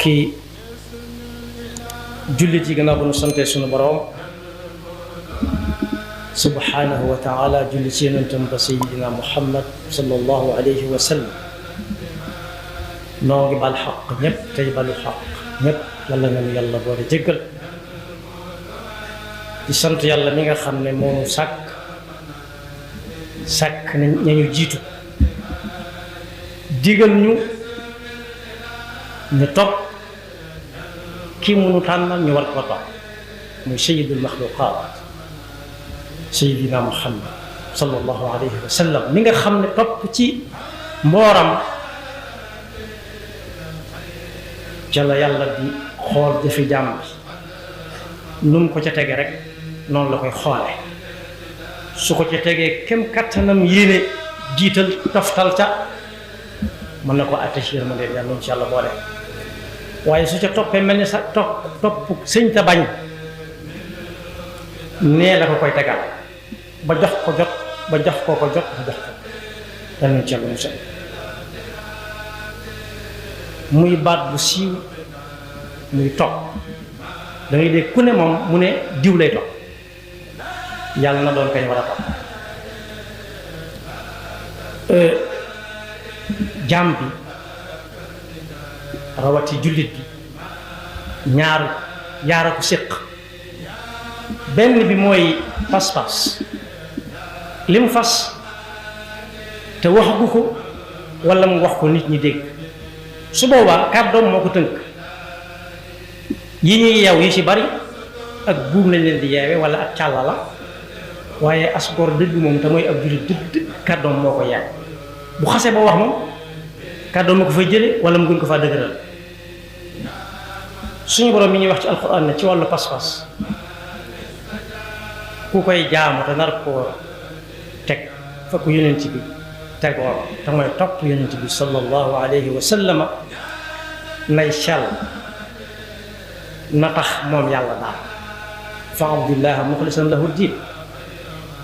bokki jullit yi gannaaw bu nu sante sunu boroom subhanahu wa taala julli ci yonentam ba sayidina muhammad sallallahu alayhi wa sallam noo ngi bal xaq ñëpp tey balu xaq ñëpp yàlla na nu yàlla boole jéggal di sant yàlla mi nga xam ne moonu sàkk na ñañu jiitu digal ñu topp kii munu tànnal ñu war ko topp muy sayidul maxluqaat sayidina muhammad sallallahu alayhi wa sallam mi nga xam ne topp ci mbooram ca la yàlla di xool jëfi jàmm bi nu mu ko ca tege rek noonu la koy xoole su ko ca tegee kem kattanam yéene jiital toftal ca mën na ko attaché ma leen yàlla ci yàlla boole waaye su ca toppee mel ni sa topp sëñ ta bañ nee la ko koy tegal ba jox ko jot ba jox ko ko jot ba jox ko yàlla ci yàlla musal muy baat bu siiw muy topp da ngay dégg ku ne moom mu ne diw lay topp yàlla na doon kañ war a topp jaam bi rawati jullit bi yaara ko séq benn bi mooy pas-pas li mu fas te waxagu ko walla mu wax ko nit ñi dégg su boobaa kàddoom moo ko tënk yi ñuy yeew yi ci bari ak buum lañ leen di yeewe walla ak càlla la waaye asgor dëgg moom te mooy ab jullit dëgg kàddoom moo ko yeew bu xasee ba wax moom kàddoom moo ko fay jële walla mu gën ko faa dëgëral suñu borom mi ñuy wax ci alxuraan ne ci wàllu pas-pas ku koy jaamu te nar koo teg fa ko yonent bi tegoon te mooy topp yonent bi sallallahu alayhi wa sallama nay sell na tax moom yàlla daal fa abdillah muxlisan lahu diin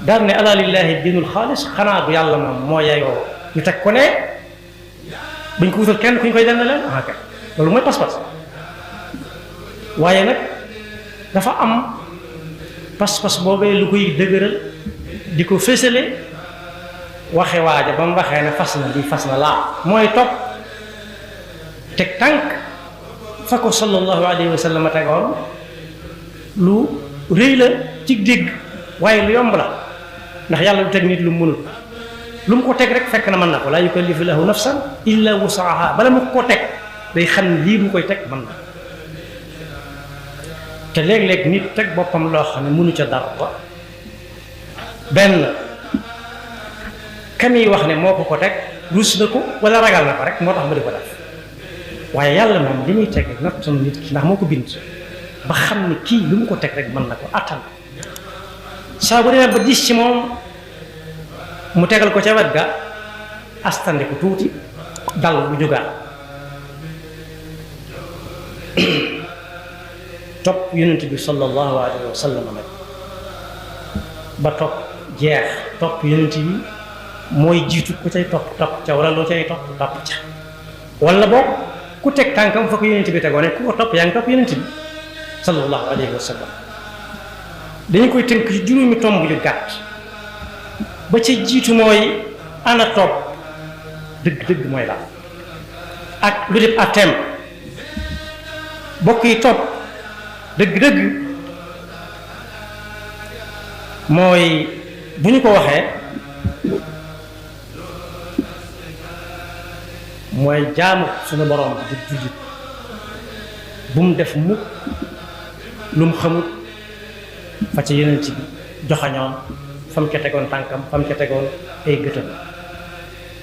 daal ne ala lillahi diinul xaalis xanaa bu yàlla moom moo yeyoo ñu teg ko ne bañ ko wutal kenn ku ñu koy dend leen kay loolu mooy pas-pas waaye nag dafa am pas-pas boobee lu koy dëgëral di ko fësale waxe waaja ba mu waxee ne fas na di fas na laa mooy topp teg tànk fa ko sallallahu alayhi wa sallam tegoon lu rëy la ci dégg waaye lu yomb la ndax yàlla du teg nit lu mu mënul lu mu ko teg rek fekk na mën na ko laa yukallifu lahu nafsan illa wusaha bala mu ko teg day xam ne lii mu koy teg mën na te léeg-léeg nit teg boppam loo xam ne mënu ca dara benn kami wax ne moo ko teg ruus na ko wala ragal na ko rek moo tax mu di ko def waaye yàlla moom li muy teg nattam nit ki ndax moo ko bind ba xam ne kii lu mu ko teg rek mën na ko attan saa bu demee ba gis ci moom mu tegal ko ca wet ga astande ko tuuti dal bu jógaat topp yonent bi sallallahu alayhi wa sallam nag ba topp jeex topp yonent bi mooy jiitu ku cay topp ca wala loo cay topp ca wala boog ku teg tànkam fa ko yonent bi tegoo ne ku ko topp yaa ngi topp yonent bi sallallahu alayhi wa sallam dañu koy tënk ci juróomi tomb yu gàtt ba ca jiitu mooy ana topp dëgg-dëgg mooy la ak lu def atem bokk yi topp dëgg-dëgg mooy bu ñu ko waxee mooy jaamu suñu borom di jullit bu mu def mukk lu mu xamut fa ca yeneen ci bi joxañoon fa mu ca tegoon tànkam fa mu ca tegoon ay gëtëm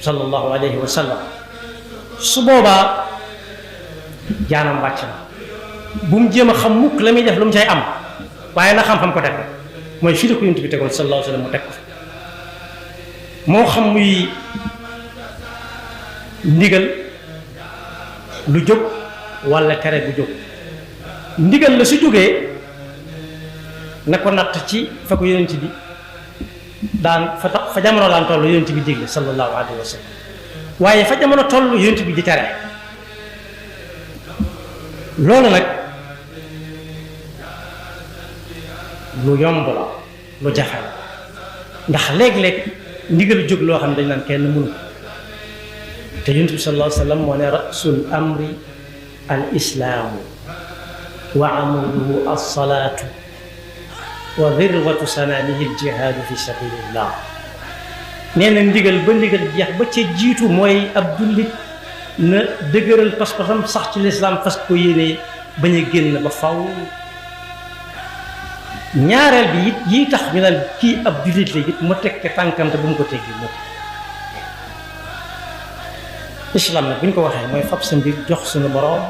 sallallahu alayhi wa sallam su boobaa jaanam wàcc na bu mu jéem a xam mukk la muy def lu mu cay am waaye na xam-xam ko teg mooy fii la ko yonent bi tegoon sallallahu alayhi wa sallam mu teg ko moo xam muy ndigal lu jóg walla tere bu jóg ndigal la su jógee na ko natt ci fa ko yonent bi daan fa jamono daan toll yonent bi digle sallallahu alayhi wa sallam waaye fa jamono toll yonent bi di tere loolu nag lu yomb la lu jafe la ndax léeg-léeg ndigal jóg loo xam ne dañ naan kenn mënu te yonent bi sallallahu alayhi wa sallam moo ne rasul amri al islaamu wa amuduhu alsalaatu wa dirwatu sanaamihi aljihaadu fi sabilillah nee na ndigal ba ndigal jeex ba ca jiitu mooy ab jullit na dëgëral pas-pasam sax ci lislaam fas ko yéene bañ a génn ba faw ñaareel bi it yi tax ñu naan kii ab jullit la it mu teg ke tànkam te bu mu ko teggi moom islam nag bu ñu ko waxee mooy fab sa mbir jox suñu boroom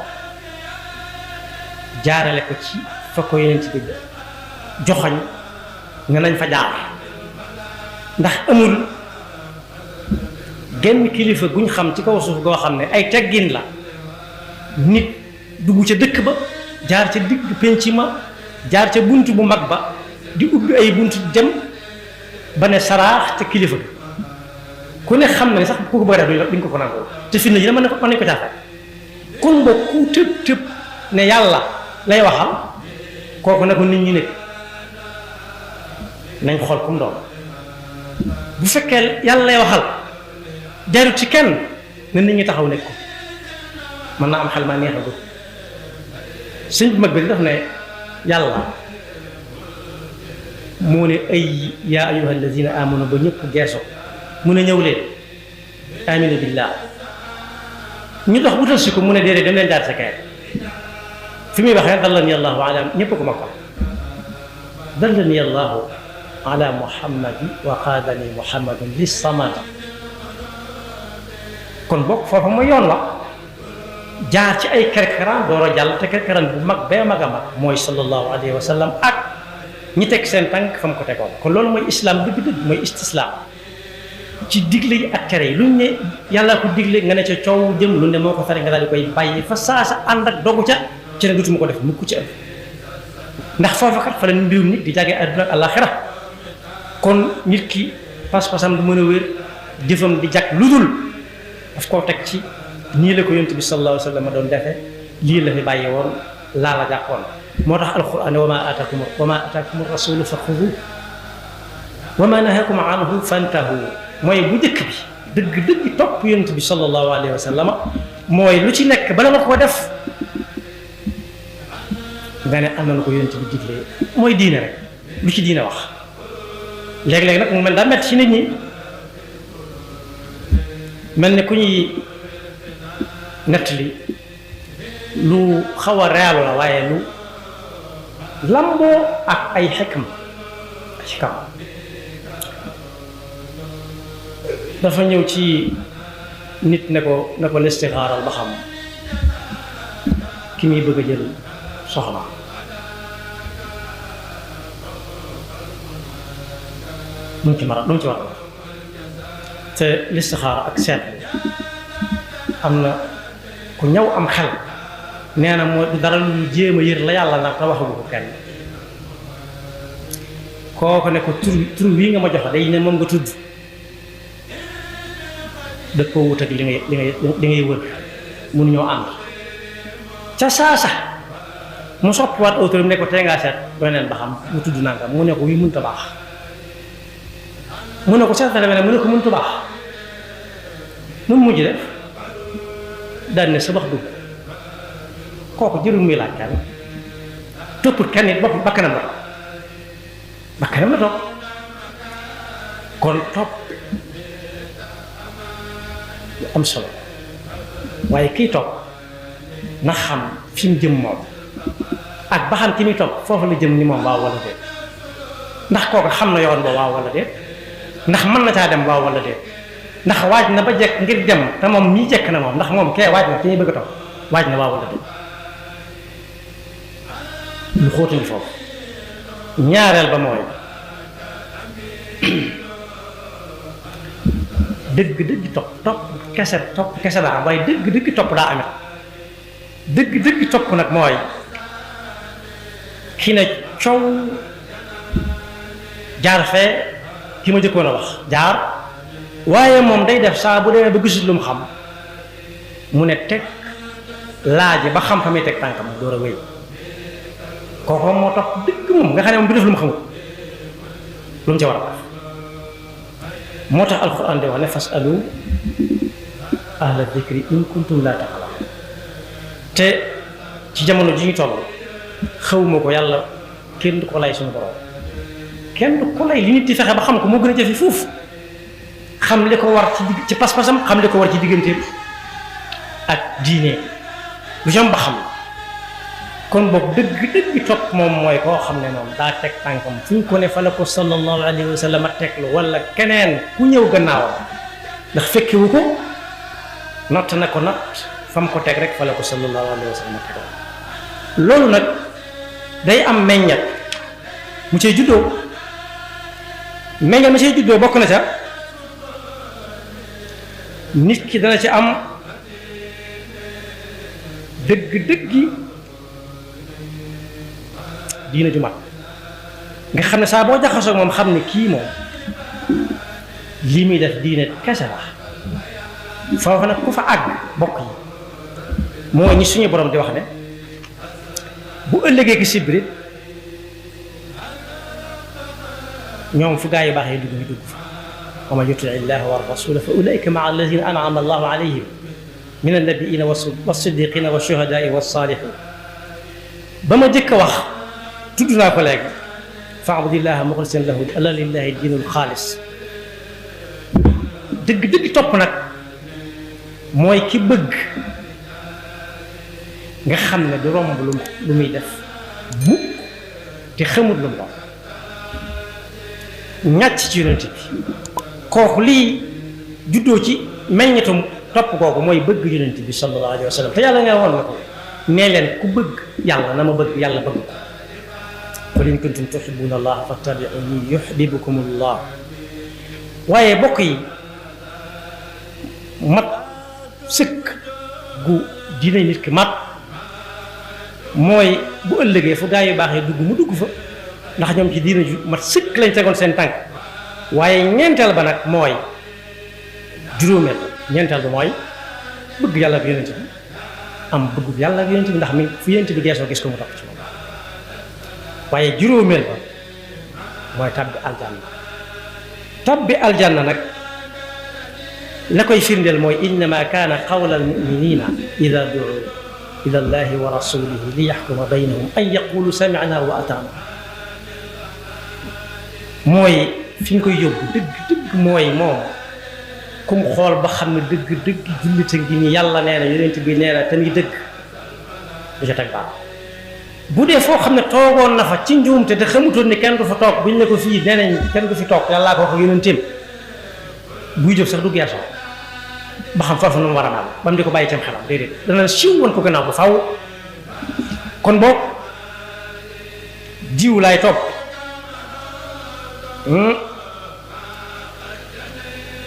jaarale ko ci fa ko yeneen ci dëgg joxoñ nga nañ fa jaar ndax amul genn kilifa guñ xam ci kaw suuf goo xam ne ay teggin la nit dugg ca dëkk ba jaar ca digg penc ma jaar ca bunt bu mag ba di ubbi ay bunt dem ba ne saraax ca kilifa ga ku ne xam na ne sax ku ko bëgg a def duñ ko nangoo te fi ne yi mën nañ ko caaxaan kon ba ku tëb tëb ne yàlla lay waxal kooku ne ko nit ñi nekk nañ xool kum doon bu fekkee yàlla lay waxal jarut ci kenn ne nit ñi taxaw nekk ko mën naa am xel maa neexagul sëñ bu mag bi daf ne yàlla moo ne ay yaa ayyuha alladina amanu ba ñëpp geeso mu ne ñëw leen aminu billah ñu dox wutal si ko mu ne déedéet dem leen jaar sa kay fi muy waxee dallani allahu ala ñëpp ko mokkal dallani allahu ala muhammadi wa qaadani muhammadun li samata kon bokk foofa mooy yoon wa jaar ci ay kerkeraan door a jàll te kerkeraan bu mag bee mag a mag mooy sallallahu alayhi wa sallam ak ñi teg seen tànk fa mu ko tegoon kon loolu mooy islam dëgg-dëgg mooy istislaam ci digle yi ak tere yi luñ ne yàlla ko digle nga ne ca coow jëm lu ne moo ko tere nga daal di koy bàyyi fa saa sa ànd ak dogu ca ci ne dutuma ko def mukk ci ëpp ndax foofa kat fa la mbirum nit di jàggee àdduna ak àllaaxira kon nit ki pas-pasam du mën a wér jëfam di jàkk lu dul daf koo teg ci nii la ko yonent bi sallallahu alayhi wa sallam doon defee lii la fi bàyyi woon laa la jàppoon moo tax alquran ne wa ma ataakum rasulu fa xudu wa ma nahakum anhu fantahu mooy bu njëkk bi dëgg topp yonent bi sallallahu alayhi wa sallam mooy lu ci nekk bala nga ko def nga ne am na lu ko yonent bi diglee mooy diine rek lu ci diine wax léeg-léeg nag mu mel daa metti ci nit ñi mel ne ku ñuy nettali lu xaw a reelu la waaye lu lamboo ak ay xikam dafa ñëw ci nit ne ko listixaaral ba xam ki muy bëgg a jël soxna lu mu ci war a te listixaara ak seet am na ku ñëw am xel nee na moo dara lu jéem a yër la yàlla nag te waxagu ko kenn kooku ne ko tur wii nga ma jox day ne moom nga tudd dëppoo wut ak li ngay wër mënuñoo ànd ca saasa mu soppiwaat autour ne ko tey ngaa seet beneen ba xam mu tudd nangam mu ne ko wii mënut a baax mu ne ko seetale beneen mu ne ko mënut a baax nu mu mujj def daan ne sa bax dugg kooku jërul muy laaj kenn toppul kenn it bopp bakkanam la topp kon topp lu am solo waaye kii topp na xam fi mu jëm moom ak ba xam ki muy topp foofu la jëm ni moom waaw wala déet ndax kooku xam na yoon ba waaw wala déet ndax mën na caa dem waaw wala déet ndax waaj na ba jekk ngir dem te moom mii jekk na moom ndax moom kee waaj na ki ñuy bëgg a topp waaj na waaw wala déet lu xóotuñu foofu ñaareel ba mooy dëgg topp kese daa am waaye dëgg topp daa amit dëgg topp nag mooy ki ne coow jaar fee ki ma jëkkoon a wax jaar waaye moom day def saa bu demee ba gisul lu mu xam mu ne teg laaje ba xam fa muy teg tànkam door a wéy kooku moo tax dëgg moom nga xam ne moom du def lu mu xamul lu mu ca war a def moo tax alquran di wax ne fasalu ahla dikri in kuntum laa ta'lamuun te ci jamono ji ñu toll xawma ko yàlla kenn du ko lay suñu borom kenn du ko lay li nit di fexe ba xam ko moo gën a jafe fuuf xam li ko war ci pas-pasam xam li ko war ci diggante ak diine lu jom ba xam kon boog dëgg topp moom mooy koo xam ne moom daa teg tànkam fu ñu ko ne fa la ko sallallahu alayhi wa sallam teglu wala keneen ku ñëw gannaawam ndax fekkewu ko natt na ko natt fa mu ko teg rek fa la ko sallallahu alayhi wa sallam teglu loolu nag day am meññat mu cay juddoo meññat mu cay juddoo bokk na ca nit ki dana ci am dëgg-dëggi diina ju mat nga xam ne saa boo jaxasoo moom xam ne kii moom lii muy def diine kese la foofu nag ku fa àgg bokk yi mooy ñi suñu borom di wax ne bu ëllëgee ki sibrit ñoom fu gaa yi baax yi dugg ñu dugg fa wa man yuti illaha wa rasula fa ulaika maa alladina an'ama allahu alayhim min annabiina was-siddiqina wash-shuhadaai was-saalihin ba ma jëkk a wax tudd naa ko léegi fa'budillaha muxlisan lahu ala lillahi diinul xaalis dëgg topp nag mooy ki bëgg nga xam ne du romb lu muy def mukk te xamut lu mu doon ñàcc ci yonent bi kooku lii juddoo ci meññetum topp kooku mooy bëgg yonent bi sallallahu alayhi wa sallam te yàlla nga woon na ko nee leen ku bëgg yàlla na ma bëgg yàlla bëgg ko qul in kuntum tuhibbuna allaha fattabi'uni yuhibbukum allah waaye bokk yi mat sëkk gu diine nit ki mat mooy bu ëllëgee fu gaa yu baax yi dugg mu dugg fa ndax ñoom ci diine ju mat sëkk lañ tegoon seen tànk waaye ñeenteel ba nag mooy juróomeel ñeenteel ba mooy bëgg yàlla ak yonent bi am bëgg yàlla ak yonent bi ndax mi fu yonent bi geesoo gis ko mu topp ci moom waaye juróomeel ba mooy tabbi aljanna nag la koy firndeel mooy innama kaana qawla almuminina ida duu ila allahi wa rasulihi li yaxkuma baynahum an yaqulu samina wa ataana mooy fi ñu koy yóbbu dëgg mooy moom kum xool ba xam ne dëgg jullite ngi ni yàlla nee na yonent bi nee na te ngi dëgg du ca teg baax bu dee foo xam ne toogoon na fa ci njuumte te xamutoon ni kenn du fa toog buñ ne ko fii nee nañ kenn du fi toog yàllaa ko wax ak yonenteem buy jóg sax du geesoo ba xam foofu nu mu war a daal ba mu di ko bàyyi cam xelam déedéet dana siiw woon ko gannaaw bu faw kon boog diw laay topp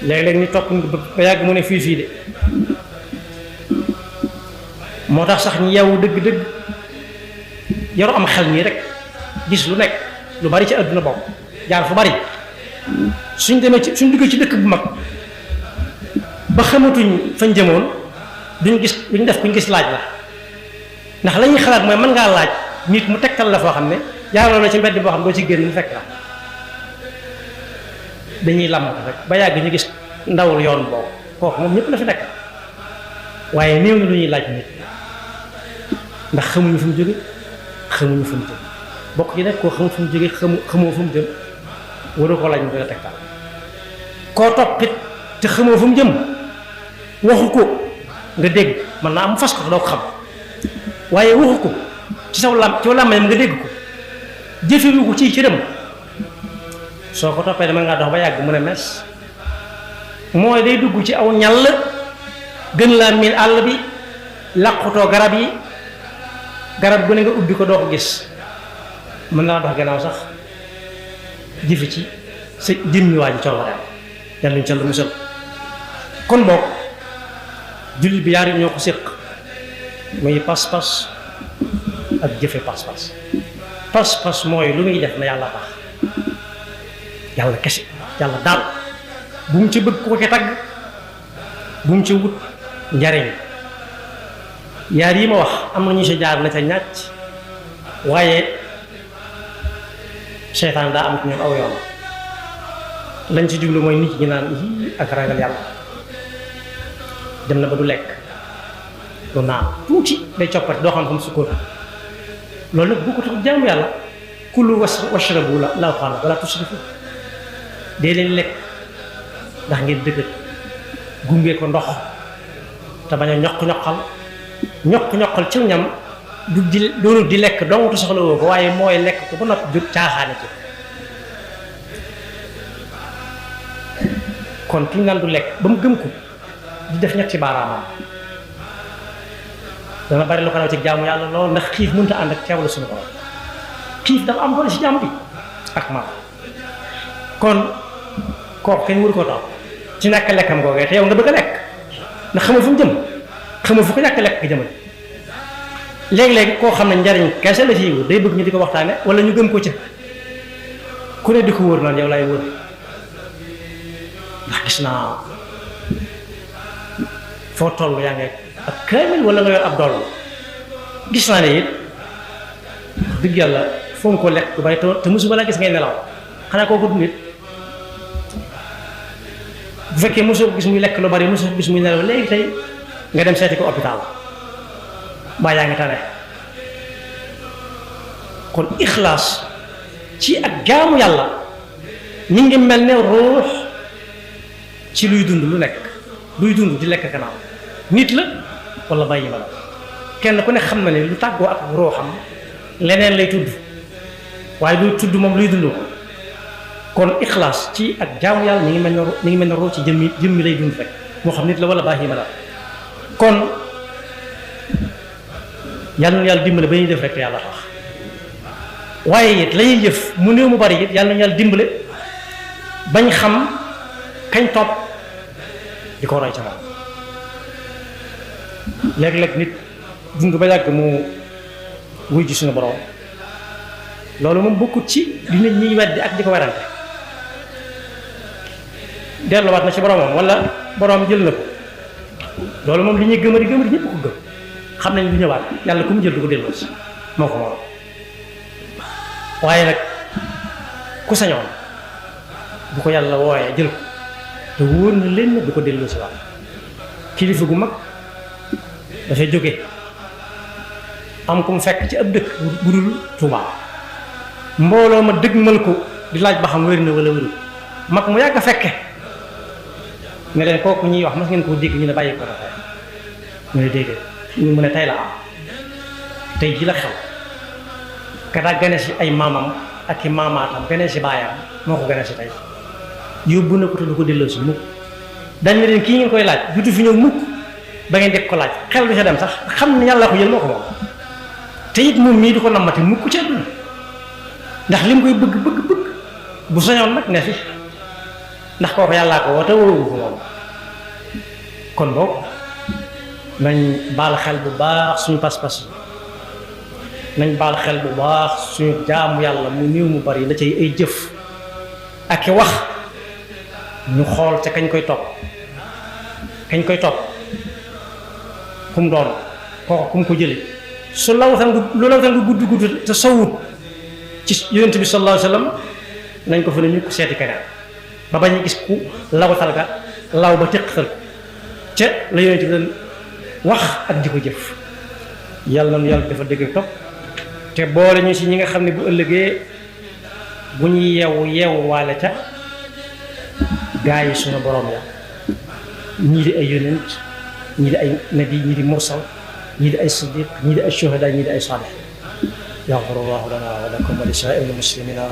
léeg-léeg ni topp ba yàgg mu ne fii de moo tax sax ñi yeewu dëgg yaru am xel nii rek gis lu nekk lu bari ci àdduna bokk jaar fu bari suñ demee ci suñ duggee ci dëkk bu mag ba xamatuñ fañ jëmoon duñ def kuñ gis laaj la ndax la ñuy xalaat mooy mën ngaa laaj nit mu tegtal la foo xam ne jaaroo na ci mbedd boo xam doo ci génn mu fekk la dañuy làmbatu rek ba yàgg ñu gis ndawul yoon boobu kooku moom ñëpp la fi nekk waaye néew na lu ñuy laaj nit ndax xamuñu fu mu jóge xamuñu fu mu jëm bokk ci nekk koo xamul fu mu jóge xamoo fu mu jëm waroo ko laaj mu koy tegtal koo toppit te xamoo fu mu jëm waxu ko nga dégg mën naa am fas ko doo ko xam waaye waxu ko ci làmmiñam nga dégg ko jëfewu ko ci cëram soo ko toppee dama ngaa dox ba yàgg mu ne mes mooy day dugg ci aw ñàll gën laa miin àll bi làqutoo garab yi garab gu ne nga ubbi ko doo ko gis mën naa dox gannaaw sax jëfe ci sa jëmmi waa ji coobare yàlla ñu ca lu musal kon boog jullit bi yaar ñoo ko séq muy pas-pas ak jëfe pas-pas mooy lu muy def na yàlla tax yàlla kese yàlla daal bu mu ci bëgg ko ci tagg bu mu ci wut njariñ yaar yi ma wax am na ñu si jaar na ca ñàcc waaye seytaan daa am ci ñoom aw yoon lañ ci jublu mooy nit ñi naan yi ak ragal yàlla dem na ba du lekk du naan tuuti day coppati doo xam xam sukkoon loolu nag bu ko tax jaamu yàlla kulu washrabu la waxaan wala tusrifu dee leen lekk ndax ngeen dëgër gunge ko ndox te bañ a ñoq-ñoqal ci ñam du di doonul di lekk dong te soxla woo ko waaye mooy lekk ko ba noppi jot caaxaane ci kon ki ñu naan du lekk ba mu gëm ko di def ñetti baaraamam dana bari lu ko raw ci jaamu yàlla lool ndax xiif mënut a ànd ak teewlu suñu borom xiif dafa am doole si jaam bi ak maam kon kooku kenn waru ko toog ci ñàkk lekkam googee te yow nga bëgg a lekk ndax xamoo fu mu jëm xamoo fu ko ñàkk lekk gi jëmal léegi-léegi koo xam ne njariñ kese la ci wër day bëgg ñu di ko waxtaane wala ñu gëm ko ca ku ne di ko wër naan yow laay wër ndax gis naa foo toll yaa ngi ak kaamil wala nga yor ab dool gis naa ne it dëgg yàlla foo ko lekk bu bari te mosuma laa gis ngay nelaw xanaa kooku du nit bu fekkee mosoo gis muy lekk lu bari mosoo gis muy nelaw léegi tey nga dem seeti ko hôpital baa yaa ngi tane kon ixlaas ci ak jaamu yàlla mi ngi mel ne ruux ci luy dund lu nekk luy dund di lekk gannaaw nit la wala bàyyi ma la kenn ku ne xam na ne lu tàggoo ak ruuxam leneen lay tudd waaye luy tudd moom luy dund kon ixlaas ci ak jaamu yàlla mi ngi mel ne ruux ci jëmmi lay dund rek moo xam nit la wala bàyyi ma la kon yàlla na yàlla dimbale ba ñuy def rek te yàlla tax waaye it la ñuy jëf mu néew mu bari it yàlla na yàlla dimbale bañ xam kañ topp di ko roy ca moom léeg-léeg nit dund ba yàgg mu wuy ji suñu borom loolu moom bokkut ci li nit ñi weddi ak di ko werante delluwaat na ci boromam wala borom jël na ko loolu moom li ñuy gëmari ñëpp ko gëm xam nañ lu ñëwaat yàlla ku mu jël du ko delloo si moo ko moom waaye nag ku sañoon bu ko yàlla wooyee jël ko te wóor na leen du ko delloo si waat kilifa gu mag dafay jóge am ku mu fekk ci ab dëkk bu dul Tuubaa mbooloo ma dëgmal ko di laaj ba xam wér na wala wérul mag mu yàgg a fekke ne leen kooku ñuy wax mas ngeen koo dégg ñu ne bàyyi ko dafay ñu ne dégg ñu mu ne tey la am tey ji la xew ka daa gane si ay maamam ak i maamaatam gane si baayam moo ko gane si tey yóbbu na ko te du ko delloo si mukk dañ ne leen kii ngeen koy laaj jutu fi ñëw mukk ba ngeen dégg ko laaj xel du ca dem sax xam ne yàlla ko jël moo ko moom te it moom mii du ko nammati mukk ci àdduna ndax li mu koy bëgg bu soñoon nag ne fi ndax kooku yàllaa ko woote wóoru ko moom kon boog nañ baal xel bu baax suñu pas-pas nañ baal xel bu baax suñu jaamu yàlla mu néew mu bari la cay ay jëf ak i wax ñu xool ca kañ koy topp ku mu doon kooku ku mu ko jële su lawtan nga gudd te sowut ci yonent bi sallallahu alayhi wa sallam nañ ko fa ne ñu ko seeti keneen ba bañ a gis ku lawtal ga law ba téqtal ca la yonent bi doon wax ak di ko jëf yàlla na yàlla dafa dëgg topp te boole ñu si ñi nga xam ne bu ëllëgee bu ñu yeewu waale ca gaa yi suñu borom ya ñii di ay yonent ñii di ay nabi ñii di mursal ñii di ay siddiq ñii di ay shuhada ñii di ay salih yaxfirullahu lana wa lakum wa li saa'iril muslimina